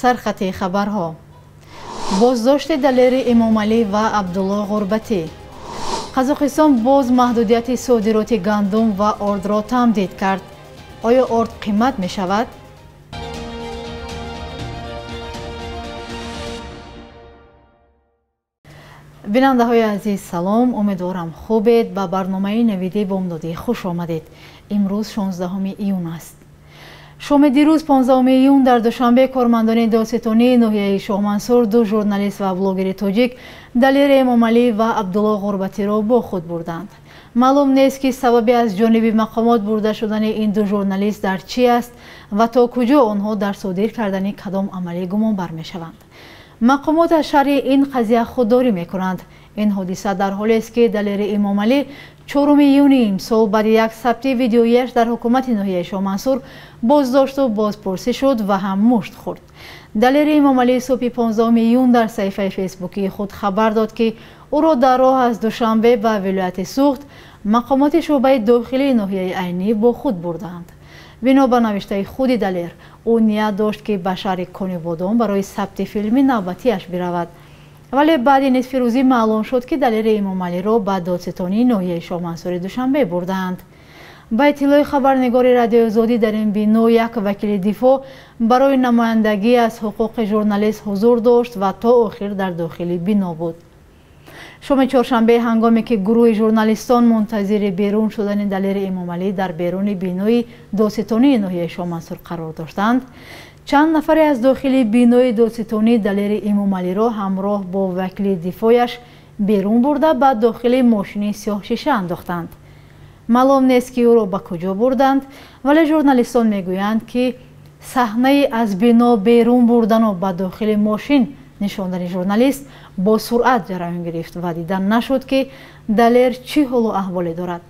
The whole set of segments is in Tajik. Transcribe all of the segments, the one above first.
Сархати хабарҳо: боздошти Далери Эмомалӣ ва Абдулло Ғурбатӣ. Қазоқистон боз маҳдудияти содироти гандум ва ордро тамдид кард. Оё орд қимат мешавад? Бинандаҳои азиз, салом. Умедворам, хубед. Ба барномаи Навиди Бомдодӣ хуш омадед. Имрӯз 16 июн аст. Шоми дирӯз, 15 июн, дар Душанбе кормандони додситонии ноҳияи Шоҳмансур ду журналист ва блогери тоҷик Далери Эмомалӣ ва Абдулло Ғурбатиро бо худ бурданд. Маълум нест, ки сабаби аз ҷониби мақомот бурда шудани ин ду журналист дар чӣ аст ва то куҷо онҳо дар содир кардани кадом амалӣ гумонбар мешаванд. Мақомот аз шарҳи ин қазия худдорӣ мекунанд. Ин ҳодиса дар ҳолест, ки Далери Эмомалӣ 4 июни имсол баъди як сабти видеояш дар ҳукумати ноҳияи Шоҳмансур боздошту бозпурсӣ шуд ва ҳам мушт хӯрд. Далери Эмомалӣ субҳи 15 июн дар саҳифаи фейсбукии худ хабар дод, ки ӯро дар роҳ аз Душанбе ба вилояти Суғд мақомоти шӯъбаи дохилии ноҳияи Айнӣ бо худ бурдаанд. Бино ба навиштаи худи Далер, ӯ ният дошт, ки ба шаҳри Конибодом барои сабти филми навбатиаш биравад, вале баъди нисфи рӯзӣ маълум шуд, ки Далери Эмомалиро ба додситонии ноҳияи Шоҳмансури Душанбе бурдаанд. Ба иттилои хабарнигори Радиои Озодӣ, дар ин бино як вакили дифоъ барои намояндагӣ аз ҳуқуқи журналист ҳузур дошт ва то охир дар дохили бино буд. Шоми чоршанбе, ҳангоме ки гурӯҳи журналистон мунтазири берун шудани Далери Эмомалӣ дар беруни бинои додситонии ноҳияи Шоҳмансур қарор доштанд, чанд нафаре аз дохили бинои додситонӣ Далери Эмомалиро ҳамроҳ бо вакили дифояш берун бурда, ба дохили мошини сиёҳшиша андохтанд. Маълум нест, ки ӯро ба куҷо бурданд, вале журналистон мегӯянд, ки саҳнаи аз бино берун бурдану ба дохили мошин нишондани журналист бо суръат ҷараён гирифт ва дида нашуд, ки Далер чӣ ҳолу аҳволе дорад.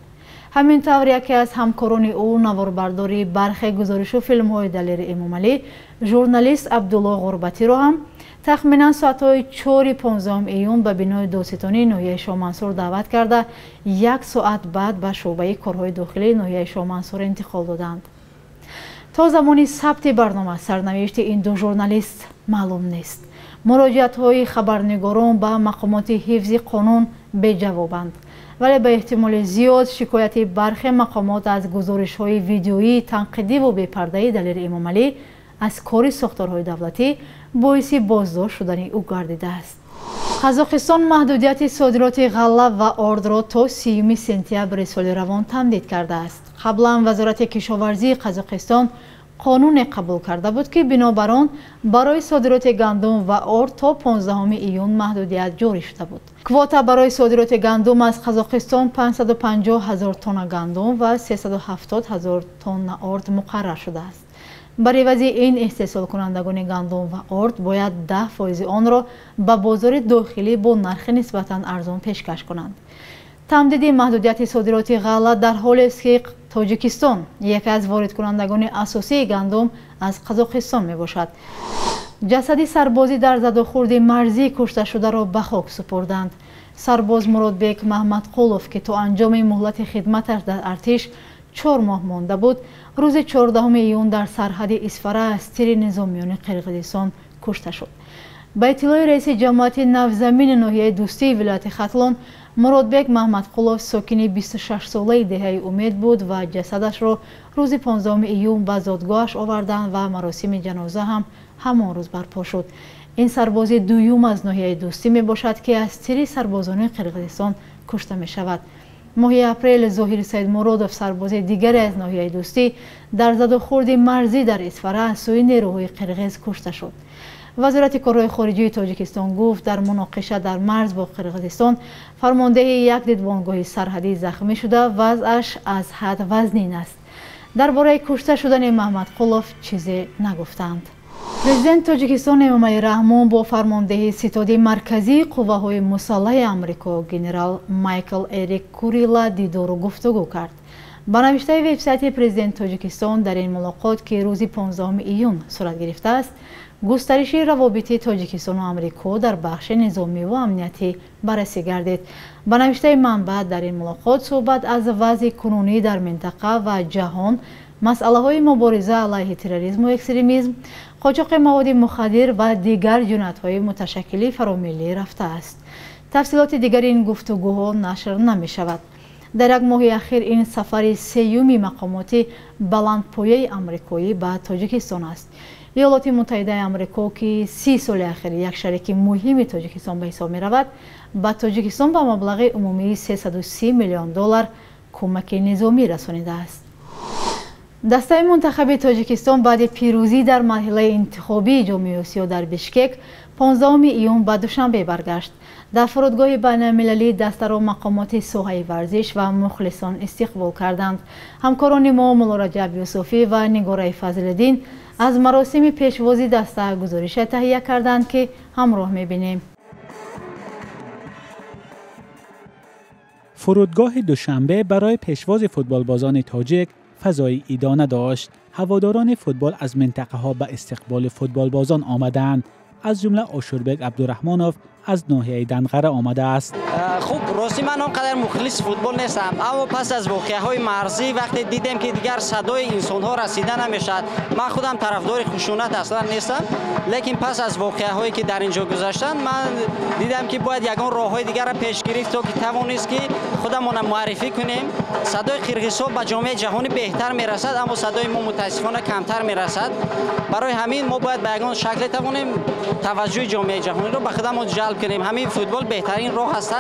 Ҳамин тавр, яке аз ҳамкорони ӯ, наворбардори бархе гузоришу филмҳои Далери Эмомалӣ, журналист Абдулло Ғурбатиро ҳам тахминан соатҳои 4 15 июн ба бинои додситонии ноҳияи Шоҳмансур даъват карда, як соат баъд ба шӯъбаи корҳои дохилии ноҳияи Шоҳмансур интиқол доданд. То замони сабти барнома сарнавишти ин ду журналист маълум нест. Муроҷиатҳои хабарнигорон ба мақомоти ҳифзи қонун беҷавобанд, вале ба эҳтимоли зиёд шикояти бархе мақомот аз гузоришҳои видеоии танқидиву бепардаи Далери Эмомалӣ аз кори сохторҳои давлатӣ боиси боздошт шудани ӯ гардидааст. Қазоқистон маҳдудияти содироти ғалла ва ордро то 30 сентябри соли равон тамдид кардааст. Қаблан Вазорати кишоварзии Қазоқистон қонуне қабул карда буд, ки бинобар он барои содироти гандум ва орд то 15 июн маҳдудият ҷорӣ шуда буд. Квота барои содироти гандум аз Қазоқистон 550 ҳазор тонна гандум ва 370 ҳазор тонна орд муқаррар шудааст. Бар ивази ин истеҳсолкунандагони гандум ва орд бояд 10 фоизи онро ба бозори дохилӣ бо нархи нисбатан арзон пешкаш кунанд. Тамдиди маҳдудияти содироти ғалла дар ҳолест, ки Тоҷикистон яке аз воридкунандагони асосии гандум аз Қазоқистон мебошад. Ҷасади сарбозӣ дар задухӯрди марзӣ кушташударо ба хок супурданд. Сарбоз Муродбек Маҳмадқулов, ки то анҷоми муҳлати хидматаш дар артиш 4 моҳ монда буд, рӯзи 14 июн дар сарҳади Исфара аз тири низомиёни Қирғизистон кушта шуд. Ба иттилои раиси ҷамоати Навзамини ноҳияи Дӯстии вилояти Хатлон, Муродбек Маҳмадқулов сокини 26-солаи деҳаи Умед буд ва ҷасадашро рӯзи 15 июн ба зодгоҳаш оварданд ва маросими ҷаноза ҳам ҳамон рӯз барпо шуд. Ин сарбози дуюм аз ноҳияи Дӯстӣ мебошад, ки аз тири сарбозони Қирғизистон кушта мешавад. Моҳи апрел Зоҳир Саидмуродов, сарбози дигаре аз ноҳияи Дӯстӣ, дар задухӯрди марзӣ дар Исфара аз сӯи нерӯҳои қирғиз кушта шуд. Вазорати корҳои хориҷии Тоҷикистон гуфт, дар муноқиша дар марз бо Қирғизистон фармондеҳи як дидбонгоҳи сарҳадӣ захмӣ шуда, вазъаш аз ҳад вазнин аст. Дар бораи кушта шудани Маҳмадқулов чизе нагуфтанд. Президенти Тоҷикистон Эмомалӣ Раҳмон бо фармондеҳи Ситоди марказии қувваҳои мусаллаҳи Амрико генерал Майкл Эрик Курила дидору гуфтугӯ кард. Ба навиштаи вебсайти президенти Тоҷикистон, дар ин мулоқот, ки рӯзи 15 июн сурат гирифтааст, густариши равобити Тоҷикистону Амрико дар бахши низомиву амниятӣ баррасӣ гардид. Ба навиштаи манбаъ, дар ин мулоқот суҳбат аз вазъи кунунӣ дар минтақа ва ҷаҳон, масъалаҳои мубориза алайҳи терроризму экстремизм, Қочоқи маводи мухаддир ва дигар ҷиноятҳои муташаккили фаромиллӣ рафтааст. Тафсилоти дигари ин гуфтугӯҳо нашр намешавад. Дар як моҳи ахир ин сафари сеюми мақомоти баландпояи амрикоӣ ба Тоҷикистон аст. Иёлоти Муттаҳидаи Амрико, ки 30 соли ахир як шарики муҳими Тоҷикистон ба ҳисоб меравад, ба Тоҷикистон ба маблағи умумии 330 миллион доллар кӯмаки низомӣ расонидааст. Дастаи мунтахаби Тоҷикистон баъди пирӯзӣ дар марҳилаи интихобии Ҷоми Осиё дар Бишкек 15 июн ба Душанбе баргашт. Дар фурудгоҳи байналмилалӣ дастаро мақомоти соҳаи варзиш ва мухлисон истиқбол карданд. Ҳамкорони мо Муллораҷаб Юсуфӣ ва Нигораи Фазлиддин аз маросими пешвози даста гузорише таҳия карданд, ки ҳамроҳ мебинем. Фурудгоҳи Душанбе барои пешвози футболбозони тоҷик фазои идона дошт. Ҳаводорони футбол аз минтақаҳо ба истиқболи футболбозон омаданд. Аз ҷумла Ошурбек Абдураҳмонов аз ноҳияи Данғара омадааст. Хуб, рости ман он қадар мухлиси футбол нестам, аммо пас аз воқеаҳои марзӣ вақте дидем, ки дигар садои инсонҳо расида намешавад, ман худам тарафдори хушунат аслан нестам, лекин пас аз воқеаҳое ки дар ин ҷо гузаштанд, ман дидам, ки бояд ягон роҳҳои дигарро пеш гирифт, то ки тавонист, ки худамонро муаррифӣ кунем. Садои қирғизҳо ба ҷомеаи ҷаҳонӣ беҳтар мерасад, аммо садои мо мутаассифона камтар мерасад. Барои ҳамин мо бояд ба ягон шакле тавонем таваҷҷӯҳи ҷомеаи ҷаҳониро ба худамон ҷалб кунем. Ҳамин футбол беҳтарин роҳ ҳаст.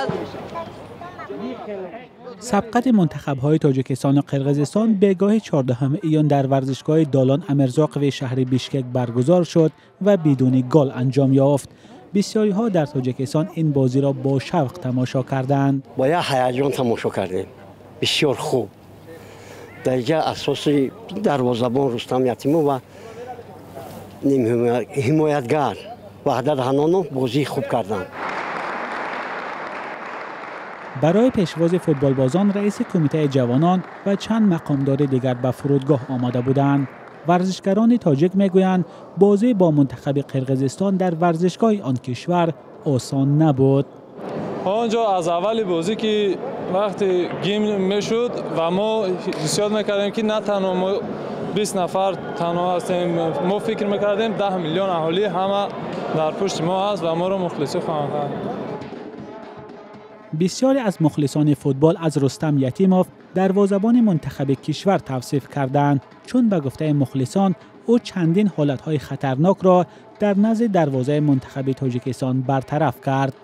Сабқати мунтахабҳои Тоҷикистону Қирғизистон бегоҳи 14 июн дар варзишгоҳи Долон Амирзоқови шаҳри Бишкек баргузор шуд ва бидуни гол анҷом ёфт. Бисёриҳо дар Тоҷикистон ин бозиро бо шавқ тамошо карданд. Бо як ҳаяҷон тамошо кардем. Бисёр хуб. Дар инҷа асоси дарвозабон Рустам Ятимов ва ҳимоятгар Ваҳдат Ҳанонов бозии хуб карданд. Барои пешвози футболбозон раиси кумитаи ҷавонон ва чанд мақомдори дигар ба фурудгоҳ омада буданд. Варзишгарони тоҷик мегӯянд, бозӣ бо мунтахаби Қирғизистон дар варзишгоҳи он кишвар осон набуд. Он ҷо аз аввали бозӣ, ки вақте гимн мешуд ва мо ҳиссиёт мекардем, ки на танҳо мо 20 нафар танҳо ҳастем, мо фикр мекардем 10 миллион аҳолӣ ҳама дар пушти мо ҳаст ва моро мухлисӣ хоҳанд кард. Бисёре аз мухлисони футбол аз Рустам Ятимов дарвозабони мунтахаби кишвар тавсиф карданд, чун ба гуфтаи мухлисон ӯ чандин ҳолатҳои хатарнокро дар назди дарвозаи мунтахаби Тоҷикистон бартараф кард.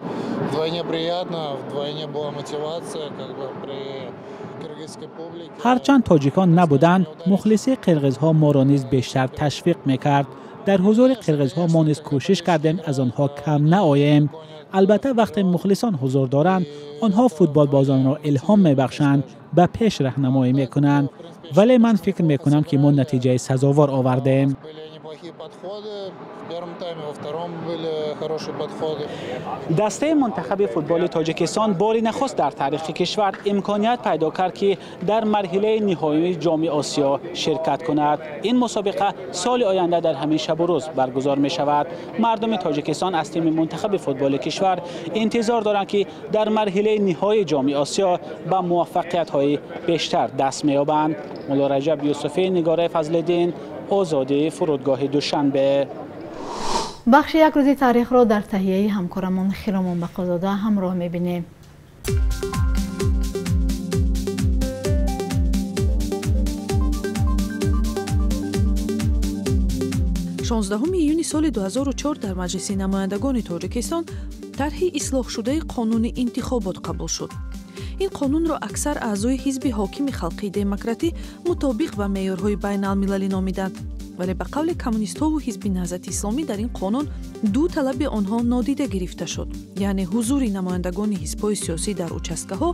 Ҳарчанд тоҷикон набуданд, мухлисии қирғизҳо моро низ бештар ташвиқ мекард. Дар ҳузури қирғизҳо мо низ кӯшиш кардем аз онҳо кам наоем. Албатта вақте мухлисон ҳузур доранд, онҳо футболбозонро илҳом мебахшанд, ба пеш раҳнамоӣ мекунанд. Вале ман фикр мекунам, ки мо натиҷаи сазовор овардем. Дастаи мунтахаби футболи Тоҷикистон бори нахуст дар таърихи кишвар имконият пайдо кард, ки дар марҳилаи ниҳоии Ҷоми Осиё ширкат кунад. Ин мусобиқа соли оянда дар ҳамин шабу рӯз баргузор мешавад. Мардуми Тоҷикистон аз тими мунтахаби футболи кишвар интизор доранд, ки дар марҳилаи ниҳоии Ҷоми Осиё ба муваффақиятҳои бештар даст меёбанд. Муллораҷаб Юсуфӣ, Нигораи Фазлиддин, Озодӣ, фурудгоҳи Душанбе. Бахши як рӯзи таърихро дар таҳияи ҳамкорамон Хиромон Бақозода ҳамроҳ мебинем. 16 июни соли 2004 дар Маҷлиси намояндагони Тоҷикистон тарҳи ислоҳшудаи қонуни интихобот қабул шуд. Ин қонунро аксар аъзои ҳизби ҳокими халқии демократӣ мутобиқ ба меъёрҳои байналмилалӣ номиданд. Вале ба қавли коммунистҳову ҳизби Наҳзати исломӣ дар ин қонун ду талаби онҳо нодида гирифта шуд, яъне ҳузури намояндагони ҳизбҳои сиёсӣ дар участкаҳо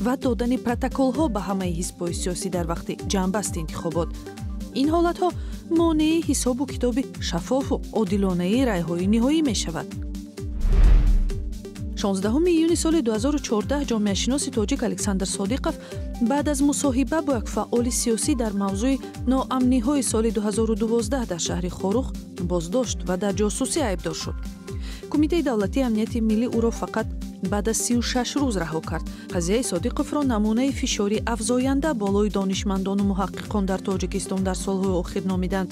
ва додани протоколҳо ба ҳамаи ҳизбҳои сиёсӣ дар вақти ҷамъбасти интихобот. Ин ҳолатҳо монеи ҳисобу китоби шаффофу одилонаи райҳои ниҳоӣ мешавад. 16 июни соли 2014 ҷомеашиноси тоҷик Александр Содиқов баъд аз мусоҳиба бо як фаъоли сиёсӣ дар мавзӯи ноамниҳои соли 2012 дар шаҳри Хоруғ боздошт ва дар ҷосусӣ айбдор шуд. Кумитаи давлатии амнияти миллӣ ӯро фақат баъд аз 36 рӯз раҳо кард. Қазияи Содиқовро намунаи фишори афзоянда болои донишмандону муҳаққиқон дар Тоҷикистон дар солҳои охир номиданд.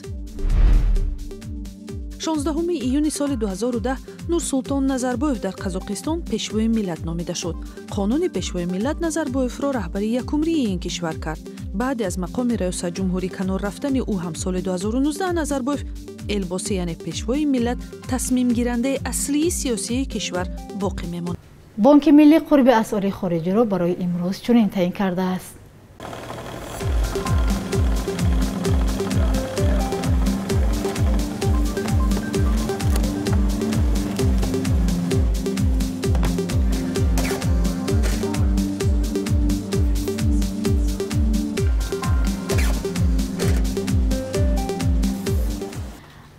16 июни соли 2010 Нурсултон Назарбоев дар Қазоқистон пешвои миллат номида шуд. Қонуни пешвои миллат Назарбоевро раҳбари якумрии ин кишвар кард. Баъде аз мақоми раёсатҷумҳурӣ канор рафтани ӯ ҳам соли 2019 Назарбоев Элбоси, яъне пешвои миллат, тасмимгирандаи аслии сиёсии кишвар боқӣ мемонад. Бонки миллӣ қурби асъори хориҷиро барои имрӯз чунин таъин кардааст.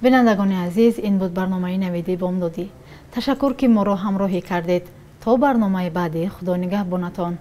Бинандагони азиз, ин буд барномаи Навиди бомдодӣ. Ташаккур, ки моро ҳамроҳӣ кардед. То барномаи баъдӣ, Худо нигаҳбонатон.